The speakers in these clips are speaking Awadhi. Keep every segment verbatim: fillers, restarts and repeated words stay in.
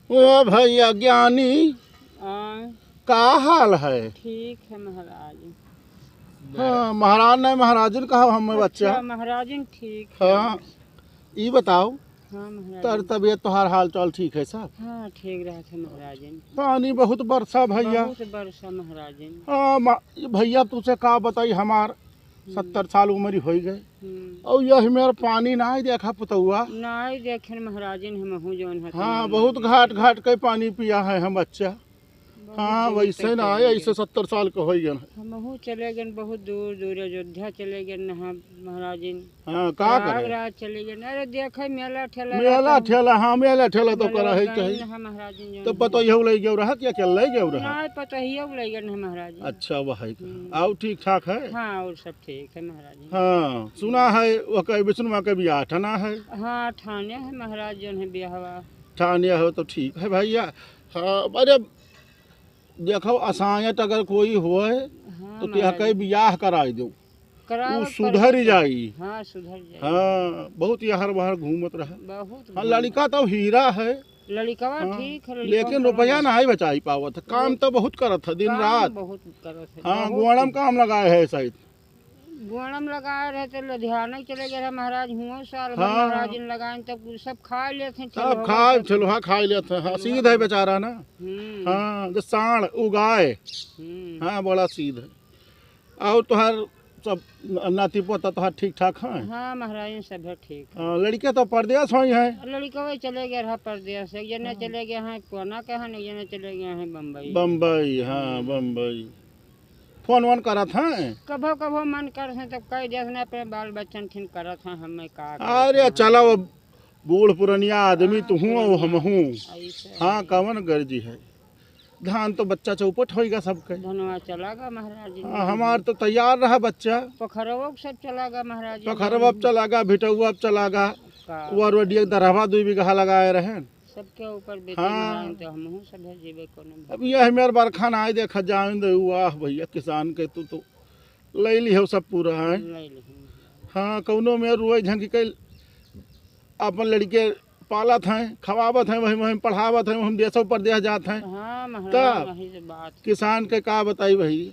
ओ भैया ज्ञानी, आय। का हाल है? ठीक है महाराज। हाँ, महाराज नहीं, महाराजिन कहा हम अच्छा, बच्चा। महाराजिन ठीक है। हाँ, ई बताओ, हाँ महाराज। तर तबियत तोहार हाल चाल ठीक है सब? हाँ, ठीक रहत है महाराजिन। पानी बहुत बरसा भैया। बहुत बरसा महाराजिन। हाँ, मा-, भैया तुझसे का बताई, हमार हम्म। सत्तर साल उम्र होइ गए। हम्म। और यह मेरा पानी ना ही देखा पुतौआ। ना ही देखेन महाराजिन, हमहू जौन है हाँ, तमाम बहुत घाट घाट के पानी पिया है हम बच्चा। बहुत हाँ, दूर वैसे तक ना चले आए, गए। ऐसे सत्तर साल के होइ गए हैं। हमहू चले गए बहुत दूर दूर, अयोध्या चले गए ना महाराजिन। हाँ, का करे? प्रयागराज चले गए। अरे देखे मेला ठेला मेला रहता है। ठेला, हाँ, मेला ठेला तो मेला करा है गए चाही। ना महाराजिन जौन तो है। पतोहियो ले गयो रहा कि अकेले ले गयो रहा? ना, पतोहियो ले गए ना महाराजिन। अच्छा, वह है का? हम्म। और ठीक ठाक है? हाँ, और सब ठीक है महाराजिन। हाँ, सुना है वह कई विष्णुआ के बियाह ठाना है। हाँ, ठाने है महाराज जौन है बियाहवा। ठाने हो तो ठीक है भैया। हाँ, अरे देखो, असायत अगर कोई होए, हाँ, तो तिहा महाराज। कई बियाह कराई दो। करावत उ सुधर पड़त है। जाई। हाँ, सुधर जाई। हाँ, बहुत यहर बहर घूमत रहे। बहुत हाँ, घूमत। लड़का तो हीरा है। लड़कवा हाँ, ठीक है, लड़कवा लेकिन तो रुपया बस। ना ही बचाई पावत है। काम वो तो बहुत करत है, दिन काम रात। बहुत करत है, हाँ, बहुत गुआड़म काम। काम लगाए है शायद। गुआड़म लगाए रहे तो लुधियाना चले गए रहे महाराज, हुआ साल भर हाँ। महाराज इन लगाए, तब सब खा लेते हैं, सब ठेलवा खा, सब। ठेलवा खा लेते हैं। हाँ, ठेलवा सीध है खा। बेचारा ना। हम्म। हाँ, जो साँड़, उ गाय। हम्म। हाँ, बड़ा सीध है। और तोहार सब न-, नाती पोता तोहार ठीक ठाक हैं? हाँ, महाराज, सब है ठीक। हाँ, लड़के तो परदेस होई हैं। लड़कवे चले गए रहा परदेस, एक जने हाँ। चले गए हैं कोना के हैं, एक जने चले गए हैं बम्बई। बम्बई, हाँ, हम्म। बम्बई। फोन वोन करत हैं? कभो कभो मन करत हैं, तब कह देत ना अपने बाल बच्चन खिन करत हैं, हमें का करत अरे हैं। चलो, अब बूढ़ पुरनिया आदमी हाँ, तू हूँ, पुरनिया। हमहूँ। ऐसे हाँ, है। कवन गर्जी है? धान तो बच्चा चौपट होइगा सबके। धनवा चला गा महाराज जी। हाँ, हमार तो तैयार रहा बच्चा। पोखरवा के सब चला गा महाराज जी। पोखरवा पे चला गा, भिटौआ पे चला गा। का? वो रोडिया के दरहवा दुई बीघा लगाए रहे। सबके ऊपर बेचे हाँ। महाराज, तो हमहूँ सब है जीवे कोनो में। अब यह मेर बरखा ना आए, देखा जाए दे, वाह भैया, किसान के तू तो ले ली हो सब पूरा है। ले ली। हाँ, कौनो में रुए झंकी के अपन लड़के पालत हैं, खवावत हैं, वही, वही पढ़ावत हैं, वही देशों परदेश जात हैं। हाँ, महाराज, त वही से बात। किसान के का बताई भाई,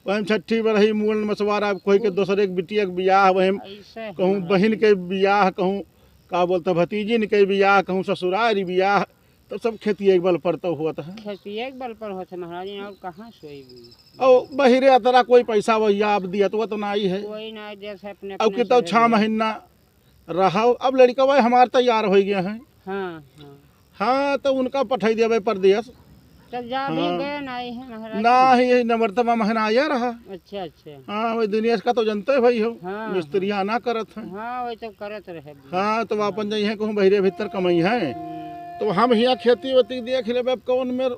वही छठी बरही मूल मसवारा, कोई के उ- दूसरे के बिटिया के बियाह, वही ऐसे है कहूँ महाराज। बहिन के बियाह, कहूँ का बोलते भतीजिन के बियाह, कहूँ ससुरारी बियाह, तब सब खेतिए के बल पर तो होत है। खेतिए के बल पर होत है महाराज, और कहाँ सोई भी? और बहिरे अतरा कोई पैसा वही आप दिया तो, वो तो ना ही है। कोई ना दे से अपने, और अपने कितना से छह है। महीना रहा, अब लड़कवा हमार तैयार होइ गया है। हाँ, हाँ। हाँ, तो उनका पठाई देबे परदेस। तब जा भी हाँ। गए ना, आई है महाराज। ना ही, यही नवरतमा महीना आया रहा। अच्छा, अच्छा। हाँ, वही दिनेश का तो जनते भाई हो, हाँ, मिस्त्रिया हाँ। ना करत हैं। हाँ, वही तो करत रहे। हाँ, तो अपन जइहे कहूँ बहिरे भीतर कमाई है। हम्म। तो हम हियाँ खेती वेती देख लेबे, अब कौन मेर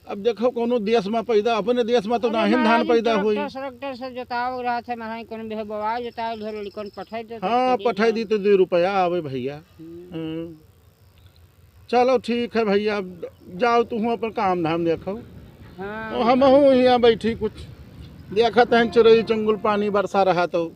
अब देखो, कौनो देश में पैदा, अपने देश में तो अरे नाहीं धान महाराज, पैदा होई। ट्रैक्टर, ट्रैक्टर से जोताओ रहा था, महाराज, कौन भी बोआई जोताओ, घर वाली कौन पठाई देता, हाँ, पठाई दी तो दुई रुपया आवे भैया। हम्म। हम्म। चलो ठीक है भैया, अब जाओ तुहूँ अपन काम धाम देखो। हाँ, और हमहूँ हियाँ बैठी कुछ देखत हैं, चिरई चंगुल पानी बरसा रहा तो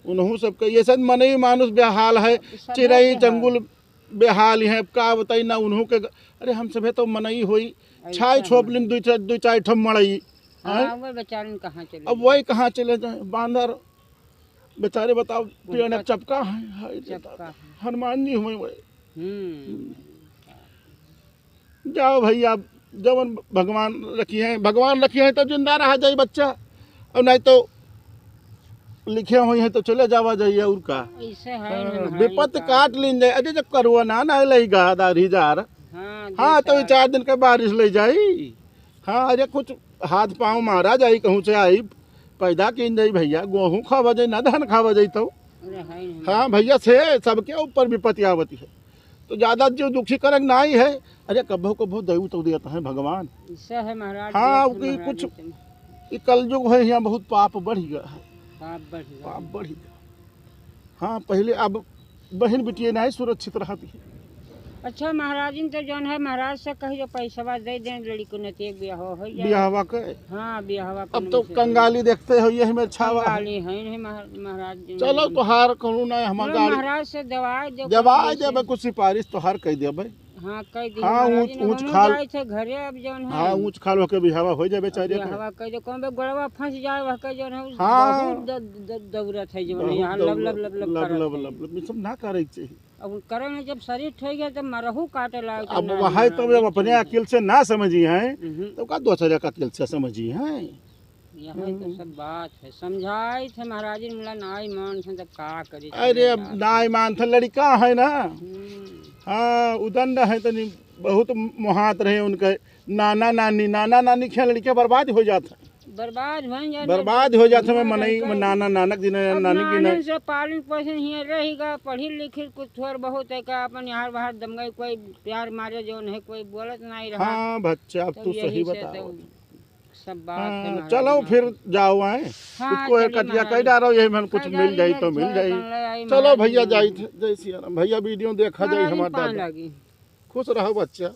उनहूँ सबके ये सब मनई मानुष बेहाल है, सब चिरई बेहाल। चंगुल बेहाल हैं, अब का बताई ना उन्हों के। अरे हम सभे तो मनई होई, ऐसा छाई है। छोप लिन दुई चार, दुई चार ठम मड़ई। हाँ, हैं? वो बेचारन कहाँ चले अब जाए? वही कहाँ चले जाए? बांदर बेचारे बताओ, उनका पेड़ चपका है, हाय रे चपका दादा। है। हनुमान जी हुए वही। हम्म। जाओ भैया, जवन भगवान रखी हैं, भगवान रखी हैं तो जिंदा रहा जाई बच्चा, और नहीं तो लिखे हुई हैं तो चले जावा जाइए। और का? ऐसे है हाँ, ना, विपत का? काट लीन जाए। अरे जब करुआ ना ना लई गा दारी जार। हाँ, हाँ, तो ये चार दिन के बारिश ले जाई। हाँ, अरे कुछ हाथ पाँव मारा जाई, कहूँ से आई, पैदा कीन जाई भैया, गेहूँ खावा जाई, ना धान खावा जाई तो। अरे है ना। हाँ भैया, से सबके ऊपर विपत्ति आवती है। तो ज्यादा जो दुखी करक नाहीं है। अरे कभो कभो दयु तो देत हैं भगवान। ऐसा है महाराज, हाँ, देत हैं कि महाराज कुछ जी। ई कलयुग है, यहाँ बहुत पाप बढ़ गया है। पाप बढ़ गया। पाप बढ़ गया। हाँ, पहले अब बहिन बिटिया नाहीं सुरक्षित रहती है। अच्छा महाराजिन, तो जौन है महाराज से कहियो पैसवा दे दें, लड़की नतिया के बियाह हो जाए। बियाहवा के? हाँ, बियाहवा के अब तो नहीं से कंगाली देखते हो, यही में छावा है। कंगाली है नहीं महा-, महाराज जी। चलो, तोहार कौनो ना, हम चलो, गाड़ी महाराज से दवाई दे, देवाई कौनो देबे, से। कुछ सिफारिश तोहार कह देबे। हाँ, कह दी हाँ, महाराज ऊंच, जी ने, ऊंच हमहूँ खाल। जाए थे घरे, अब जौन है। हाँ, ऊंच खाल होके बिहावा हो जाए बेचारे के। बिहावा कह दे, कौन बे गोड़वा फंस जाए, वह कह जौन है, हाँ। बहुत द-, द-, दौड़त है जौन है, बहुत यहाँ लब, लब, लब, लब, लब, करत लब, है। लब, लब, ये सब ना करे के चाहिए। अब करे में जब शरीर ठोई गया, तब मरहू काटे लागे, अब ना वही मारा, तो जब अपने अकिल से ना समझी हैं, हम्म। तो का दूसरे का अकिल से समझी हैं? यही तो हम्म। सब बात है। समझाई थे महाराज जी, मिला नाई मान थे, तब का करी, अरे, अब समझा। नाई मान थे, लड़का है ना। हम्म। हाँ, उदंड है, तनी बहुत मोहात रहे उनके नाना नानी, नाना नानी के लड़के बर्बाद हो जात है। बर्बाद हो जात है, बर्बाद हो जात है, मैं मनई, लड़का नाना नानक जी ने, अब नानी जी ने। नानन से पालन पोषण हियाँ रही गा, पढ़ी लिखी कुछ थोड़ बहुत है का, अपन यहाँ बाहर दमगई, कोई प्यार मारे जौन है, कोई बोलत नहीं रहा। हाँ बच्चा, अब तब तू यही सही से बताओ। तो सब बात है हाँ, महाराज चलो जी। फिर जाओ, आए। हाँ, कुछ कोई चलिए कटिया महाराज कह जी। डालो, यही में कुछ कह मिल डाली जाई तो मत, मिल थोड़ा जाई। कम ले आई चलो महाराज भैया, जी। जाई थे, जय सिया राम। भैया, वीडियो देखा जाई महाराज जी हमार पान दादा। लागी। खुश रहो बच्चा।